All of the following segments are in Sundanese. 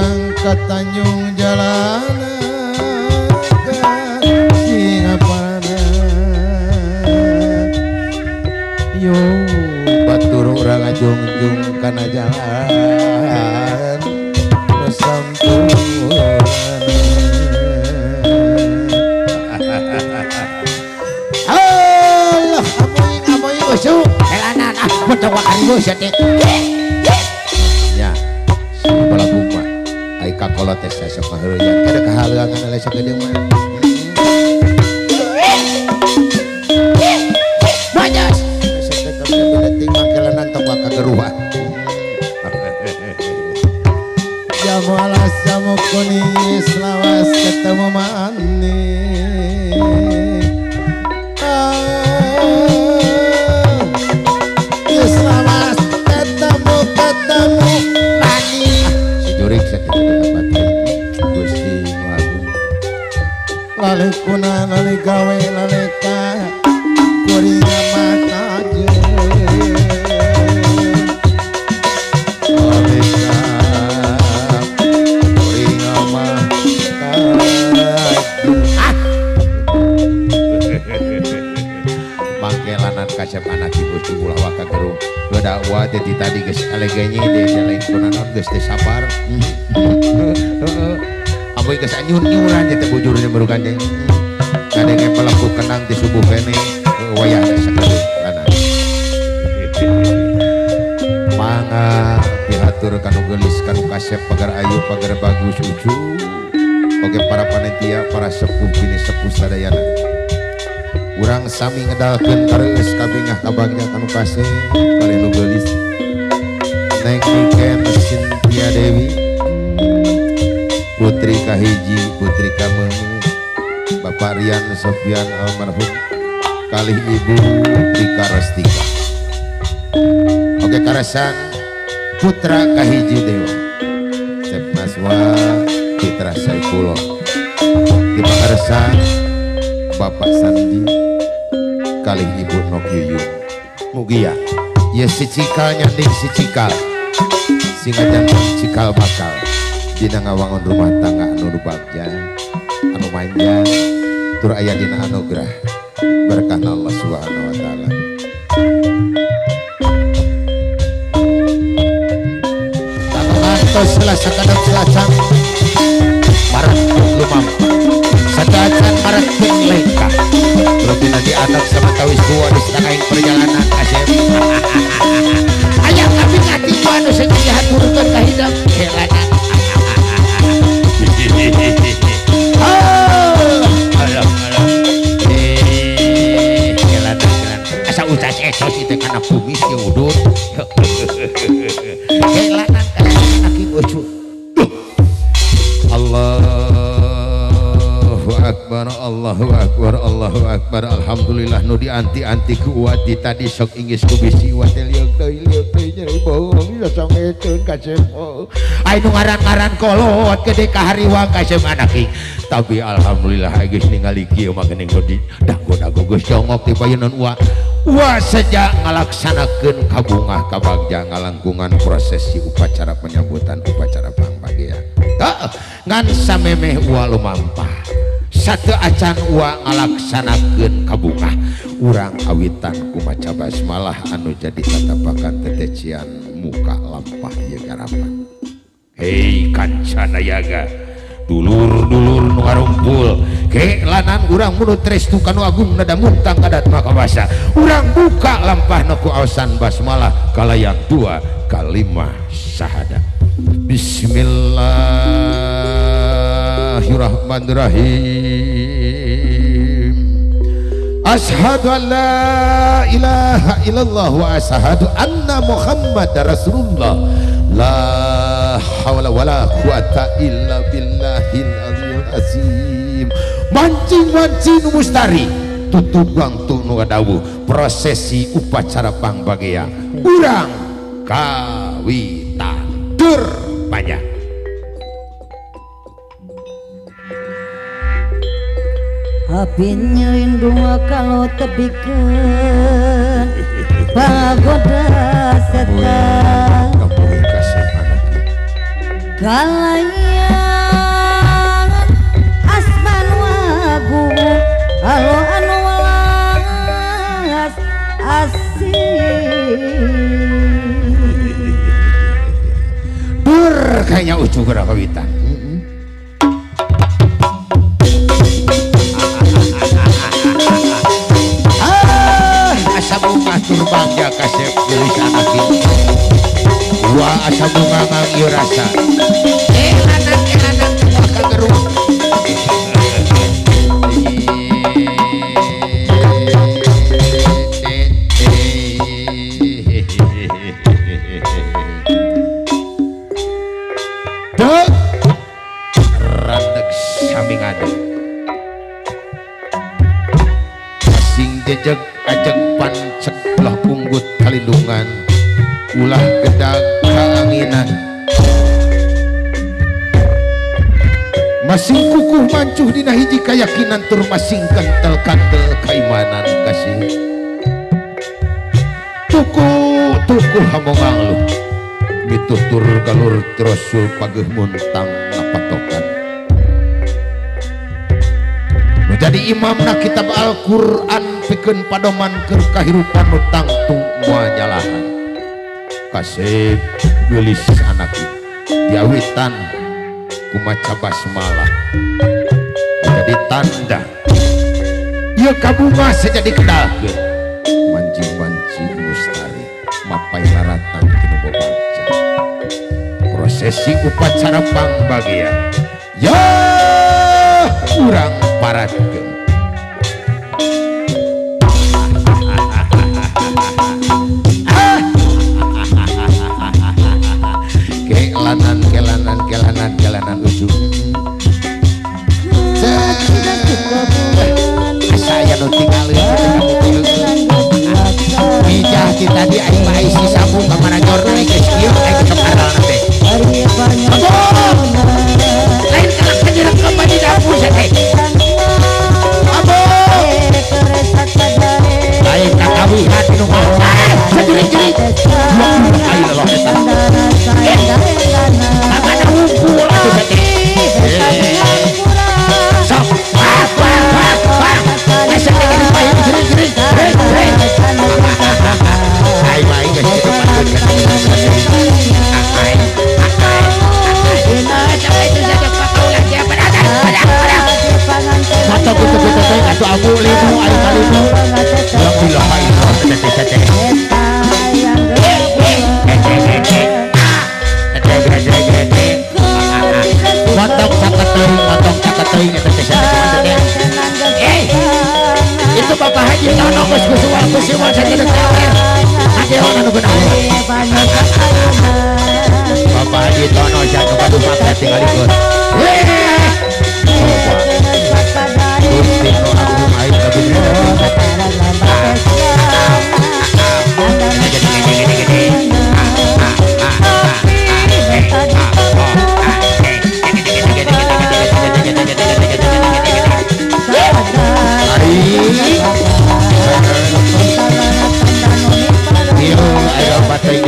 urang ka Tanjung Jalana ka Singaparna. Yo batur urang ngajungjung kana jalan nu sampurna. Allah amoy amoy usu helanan ah betul wa arieu teh. Ya si balabung mah ai kakolot teh sok ngaheureuyan kada kahaleuangan eleh sagedeung mah. Majas sok teh kabeh mangkelanan tong kageruhan. Jamu alas jamu kuning selawas ketemu mani. Selawas ketemu ketemu mani. Si jurik sakitu batin Gusti nu agung. Lali kuna lali gawe lali ka kuring mata jeung. Lali ka kuring mata jeung. Ah. Mangkelanan kasep anak ibu ulah waka geruh. Beda wa teh ti tadi geus alegenyi teh lain kunaon geus teh sabar. Amoy geus anyun-nyuran teh bujurnya barukan teh. Kadenge pelaku kenang ti subuh kene wayah sakedeung kana. Mangga dihatur kanu geulis kanu kasep pagar ayu pagar bagus ucu. Oge para panitia para sepuh bini sepuh sadayana. Urang sami ngedalkeun kareus kabingah kabagja kanu kasih kali nu geulis. Neng Niken Cynthia Dewi putri kahiji putri kameumeuh Bapak Rian Sofyan almarhum kalih Ibu Rika Restika. Oke karasan putra kahiji dewa Sep Naswa Fitra Saifullah di pangaresan Bapak Sandi kalih Ibu Nok Yuyu. Mugia ye si cikal nyanding si cikal singajan cikal bakal dina ngawangun rumah tangga anu bagja anu manja tur aya dina anugerah berkah Allah Subhanahu wa taala. Tamantos selasa kadap selacang maret lumampah sadacan maret lengkah terus di anak sama tawis gua di setengah perjalanan kasep. Ayang abi ngati gua anu sing dihaturkeun ka hidep helanan. Alah alah helanan helanan asa ucas esos itu kana kumis jeung udut. Helanan kana ki ucu. Allahu Akbar, Allahu Akbar, Allahu Akbar. Alhamdulillah nu dianti-anti ku uati tadi sok inggis ku bisi uat teh lieuk deui nyeri bohong ya sangeteun ka sempo. Ai nu ngaran-ngaran kolot gede ka hariwang ka sem anak ing. Tapi alhamdulillah geus ningali kieu mah geuning nu di dago-dago geus jongok ti payunan ua. Ua sejak ngalaksanakeun kabungah kabagja ngalangkungan prosesi upacara penyambutan upacara pangbagia. Heeh, ngan samemeh ua lumampah. Satu acan ua ngalaksanakeun kabungah urang awitan ku maca basmalah anu jadi tatapakan tetecian muka lampah ieu garapan. Hei kancana yaga dulur-dulur nu ngarumpul ke lanan urang munut restu kanu agung nada muntang kadat makabasa urang buka lampahna ku aosan basmalah kalayang dua kalimah syahadat. Bismillahirrahmanirrahim. Ashhadu an la ilaha illallah wa ashhadu anna Muhammadar Rasulullah. La hawla wala quwata illa billahil aliyil azim. Mancing-mancing mustari tutup wangtu nu dawuh prosesi upacara pangbagea urang kawitan tur banyak. Abi nyelindung kalau tepikeun pagoda setan. Kalayan asman wagu halo anu welas asih. Dur kayaknya ucu geura kawitan. Ah, asa bunga tur bangga kasep geulis anak ieu. Wah asa bunga ngangio rasa. Elanan wah kagerung. Dek randeg sami ngadeg. Masing jejeg ajeg pancek ulah punggut kalindungan ulah gedag kaanginan. Masing kukuh mancuh dina hiji kayakinan tur masing kentel kantel kaimanan kasih. Tuku tuku hamongang lu mituh tur galur trosul pageuh muntang ngapatokan. Nu jadi imamna kitab Al-Qur'an pikeun padoman keur kahirupan nu tangtu moal nyalahan. Kasih geulis anak diawitan kumaca basmalah jadi tanda ieu kabunga sejadi kedalkeun mancing-mancing mustari mapai laratan tinu babaca prosesi upacara pangbagia ya urang paratkeun. Kelanan kelanan kelanan kelanan ujung. Saya nu tinggalin bijah ti tadi aing mah si sabu ka mana jor geus kieu aing sok aralna teh. Lain kalak kanyerep ka di dapur sia teh. Abo. Lain kakawihan nu sajurig-jurig. Ayo loh eta. Kamana wungkul atuh teh. Sok wah wah wah wah. Geus teh geus payung jurig-jurig. Jurig. Ai mah geus kitu patut ka ai. Mata kutu-kutu teh atuh aku limu ai kalimu. La ilaha illallah teh teh teh. Motong caketeuing eta teh teh. Eh, itu Bapak Haji Tono geus kusuwal kusiwal sakitu tewer. Adeona nu geunah. Bapak Haji Tono sia nu gaduh make tinggal ikut. Gusti nu agung aing kabeh.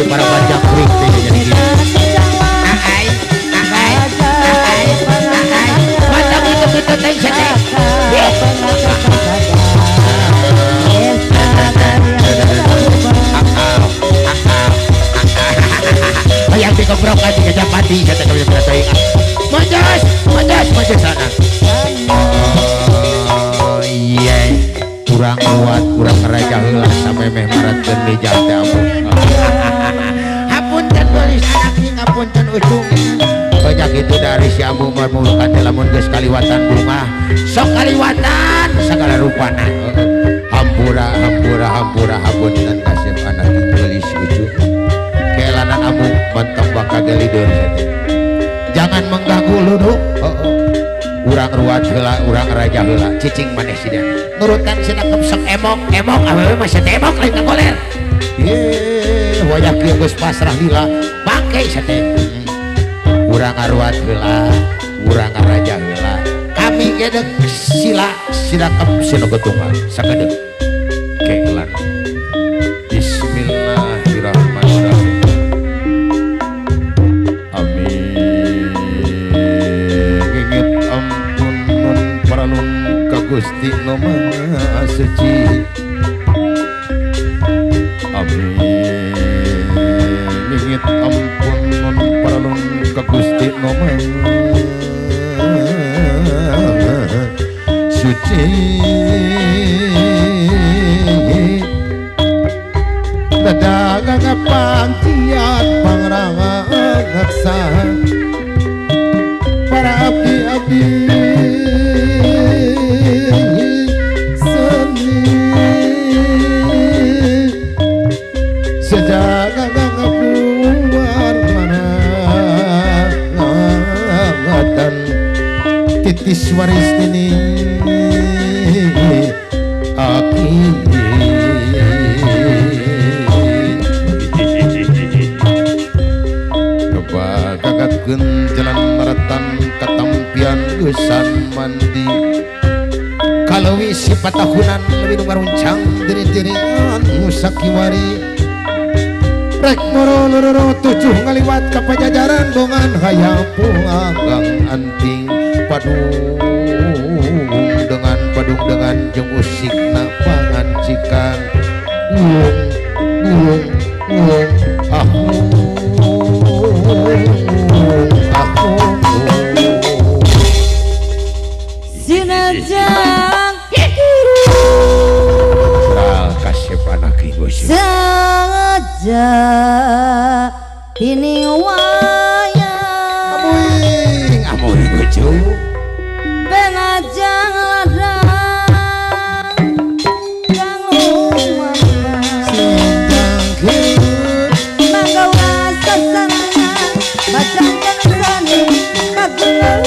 Para panjang krik jadi gini. Aai, aai, aai, aai. Mantap itu itu teh teh. Hayang dikebrok aja kejapati kata kami teh. Majas, majas, majas sana. Oh iya, kurang kuat, kurang raja heula samemeh maratkeun mijah teh ampun. Hapunten geulis anak ieu ngapunten ujung. Banyak itu dari si ambu murmukan lamun geus kaliwatan bunga. Sok kaliwatan sagala rupana. Hampura hampura hampura hapunten kasep anak geulis ujung. Kelanan ambu mentong bakal gelidur. Jangan mengganggu ludu. Urang ruat heula, urang raja heula, cicing maneh sina. Nurutan sina sok emok, emok awewe mah sia emok lain kagoler. Ye, wayah kieu geus pasrah lila, bangke sia teh. Urang ngaruat heula, urang ngaraja heula. Kami gedeg sila sirakep sinogotungan sakedeuk. Kelan. Bismillahirrahmanirrahim. Amin. Gusti nu Maha Suci. Amin. Nyingit ampun nun paralun ka Gusti nu Maha Suci. Dagang pantiat pangrangaksa para abdi-abdi seni sejaga keluar mana ngatan titis waris ini aki. Jalan maratan katampian geusan mandi kalawi sipatahunan leuwih nu ngaruncang diri-dirian musakiwari rek moro lororo tujuh ngaliwat ka pajajaran bongan hayang pulang anting padung dengan jeung usikna pangancikan ulung ulung ulung ah. Sinajang saja ini wayang amuing bojo penajang ladang kang lumana manggawa sasangan bacang sani kagungan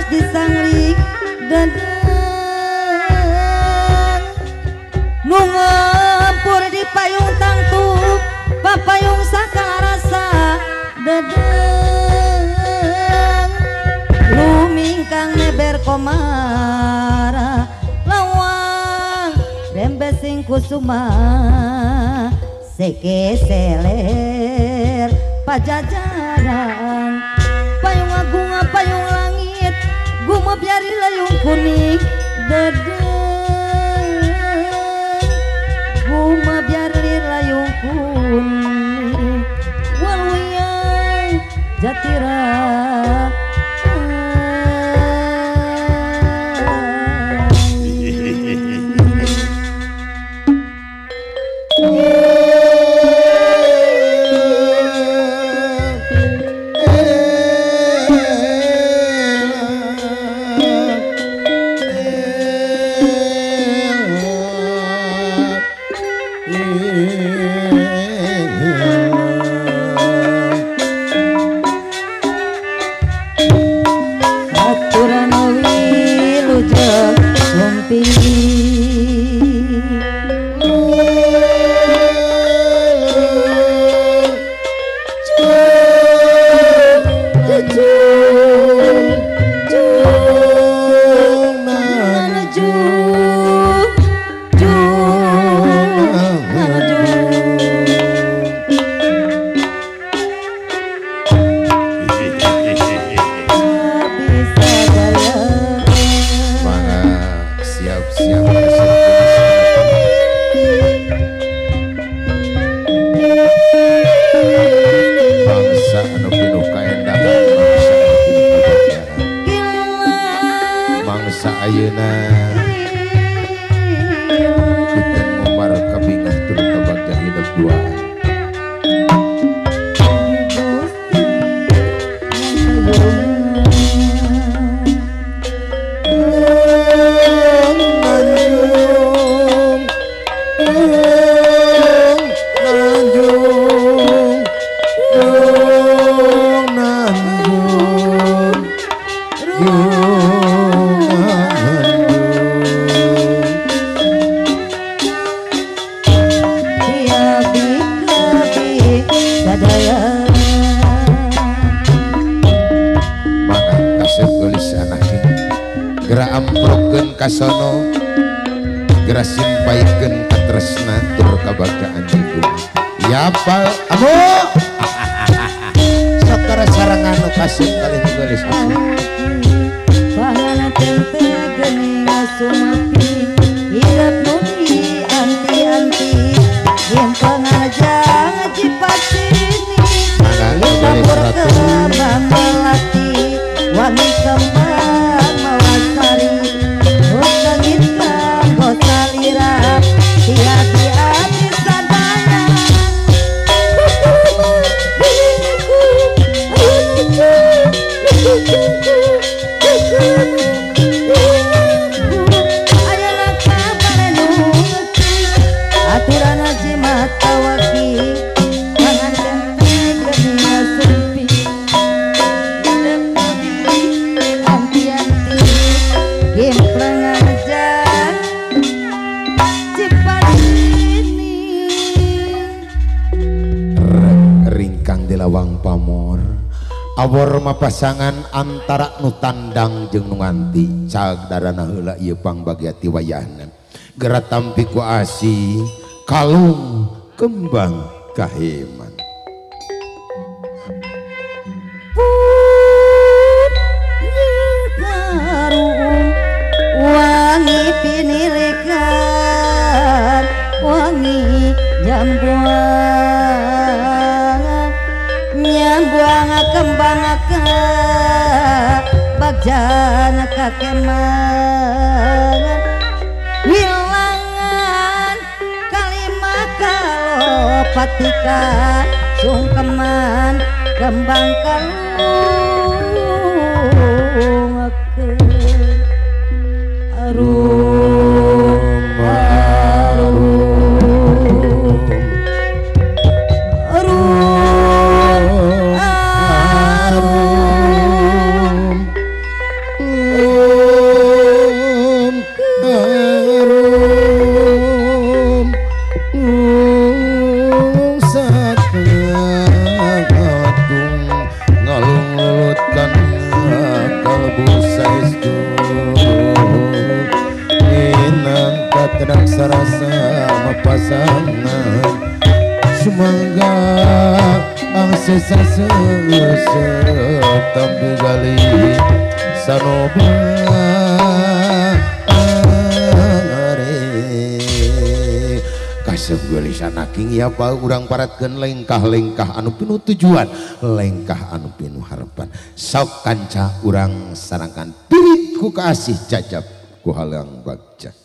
Disangling dan komara lawang rembe sing kusuma seke seler pajajaran payung agung payung langit gumabyari layung kuning dedeng gumabyari layung kuning waluyang jatira. Kasono geura simpaikeun katresna tur kabagjaan ibu ya pal amu sok tara sarangan nu kasep kalih geulis panganan teu geuning sumapi hirup nu di anti-anti limpangan cipatini limpa kembang melati wangi kembang mawasari awor mapasangan antara nu tandang jeung nu nganti cag darana heula ieu pangbagia ti wayahna geura tampi ku asi kalung kembang kaheman wangi pinilikan wangi jambuan nyambuang kembang ke bagjana kakemangan wilangan kalima kalopatikan sungkeman kembang kalung arum arum ngalung lulutkan. kalbu saestu minangka tenang sarasa mapasangan sumangga ang sesa seuseup tampi gali sanobare kasep geulisan aking ya pa urang paratkeun lengkah-lengkah anu pinuh tujuan lengkah anu pinuh harapan sok kanca urang sarangkan pirit ku kaasih jajab ku halang bagja.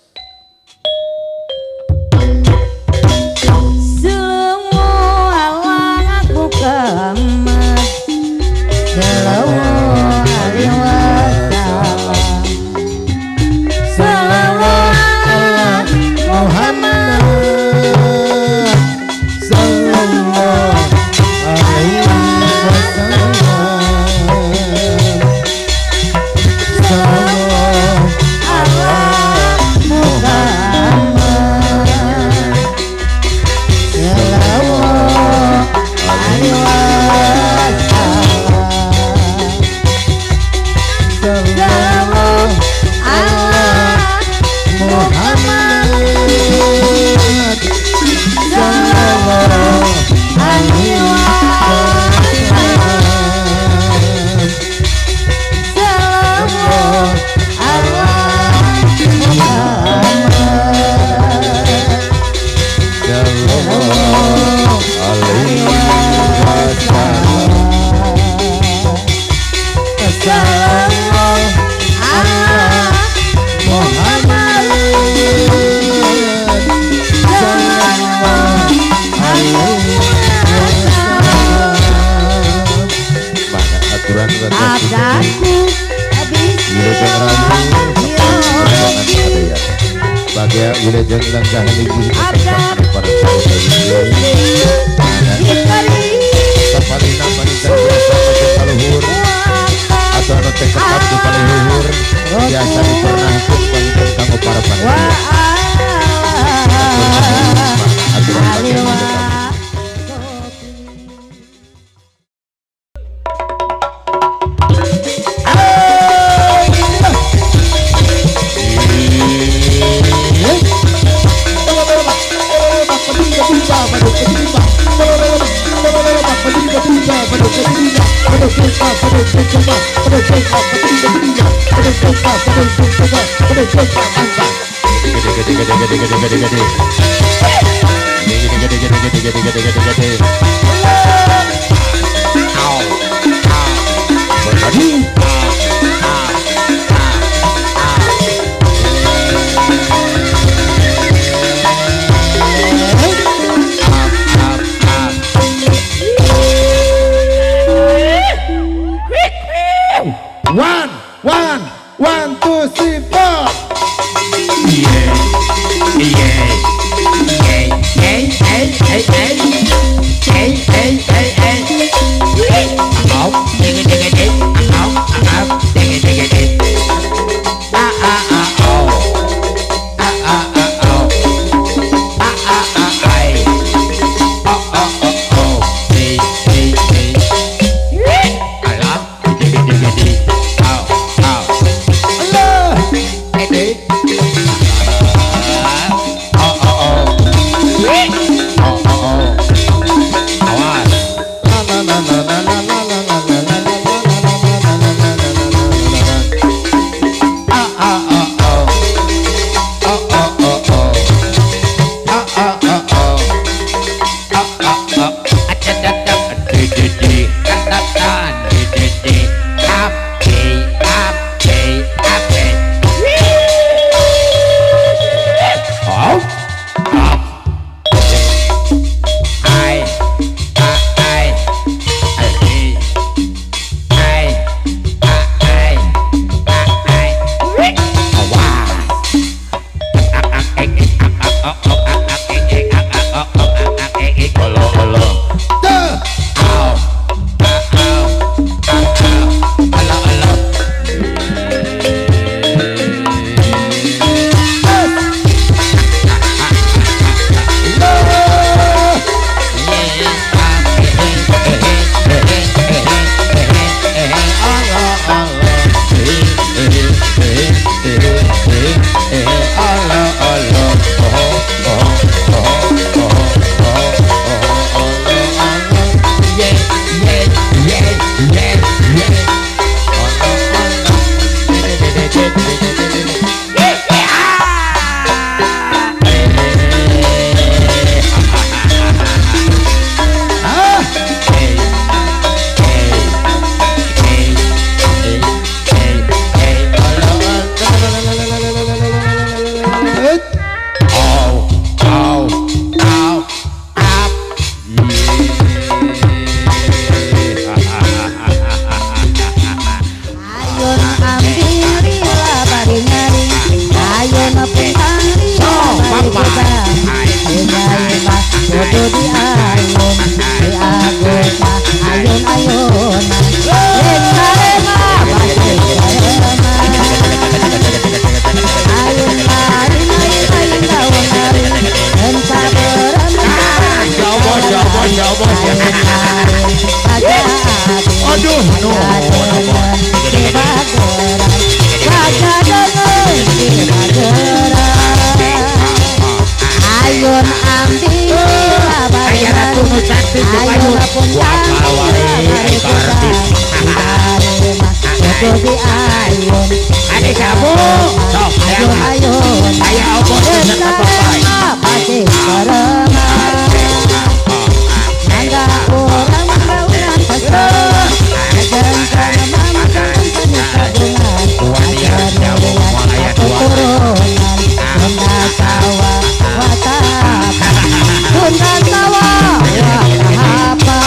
Oh, oh, oh. Oh, oh, oh. Masih barema mangga urang mangga urang pasar turunan sawah watapa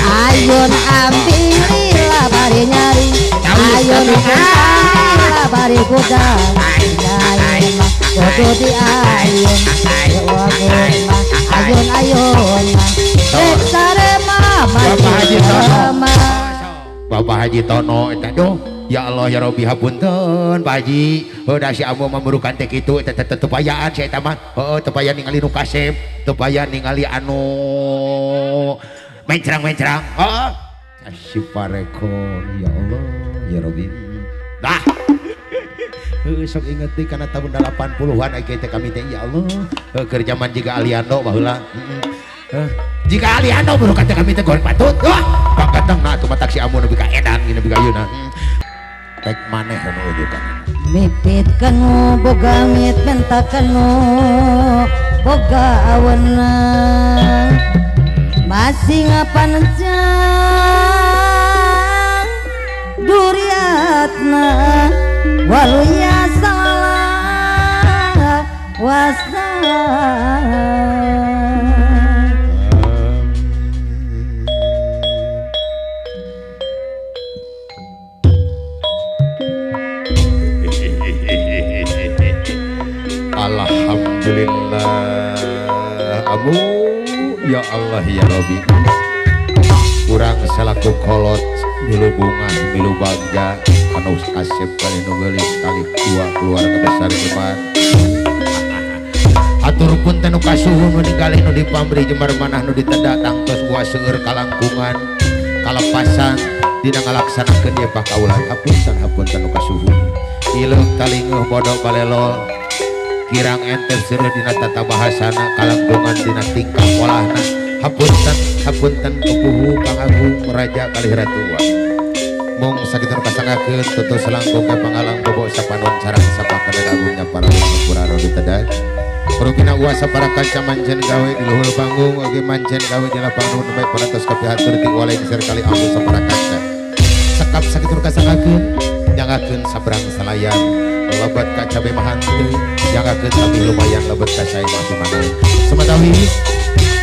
ayun ambil lila bari nyari ayun ambil bari kuda ayun mah kudu di ayun ayun ayun Bapak Haji Tono eta doh ya Allah ya Rabbi hapunten Pak Haji heuh da si ambu mamurukan teh kitu eta teh tepayaan si eta mah heuh tepayaan ningali nu kasep tepayaan ningali anu mencrang-mencrang heeh si parekon ya Allah ya Rabbi dah heuh sok inget deui kana tahun 80-an aya teh kami teh ya Allah heuh keur jaman jiga Aliando baheula jika Aliando baru kata kami teh goreng patut wah panggateng na atuh mah taksi amu nepi ka edan gini nepi ka ayeuna tek maneh nu ujukan mipit kanu boga mit menta kanu boga awenang masih ngapanjang duriatna waluya salah wasa. Alhamdulillah amu ya Allah ya Rabbi kurang selaku kolot milu bunga milu bagja anu kasep kali nu geulis kali dua keluarga besar Jemar atur punten nu kasuhun nu ningali nu dipamri Jemar manah nu diteda tangtos buah seueur kalangkungan kalepasan dina ngalaksanakeun ieu pakaulan hapunten hapunten nu kasuhun ileung talinguh bodoh balelol kirang entep seueur dina tata bahasana kalangkungan dina tingkah polahna hapunten hapunten kepuhu pangagung raja kalih ratu mung sakitu kasangakeun tutur selangkung ka pangalang bobo sapanon sarang sapakana agungnya para pura nu ditedag rupina uasa para kanca mancen gawe di luhur panggung oge mancen gawe di lapangan nu bae parantos kapihatur ti walai geser kali ambu sapara kanca sekap sakitu kasangakeun nyangakeun sabrang salayan lebat ka cabe mah henteu nyangakeun tapi lumayan lebet ka cai mah mana sematawi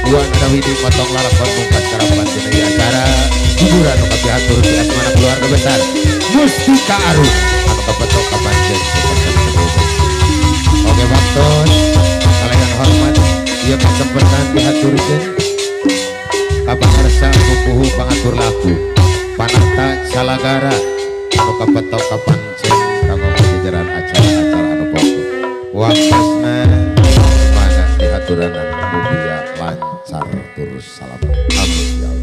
dua nadawi di potong lalakon mungkas karapan dina acara hiburan nu kapihatur di asmana keluarga besar Mustika Arum anu kapetok ka pancen. Oke waktos kalian hormat ieu kasempatan dihaturkeun ka pangarsa pupuhu pangatur laku panata calagara anu kapetok ka pancen kanggo pajajaran acara-acara anu pokok waktosna mangga dihaturanan mugia lancar tur salamat. Amin ya Allah.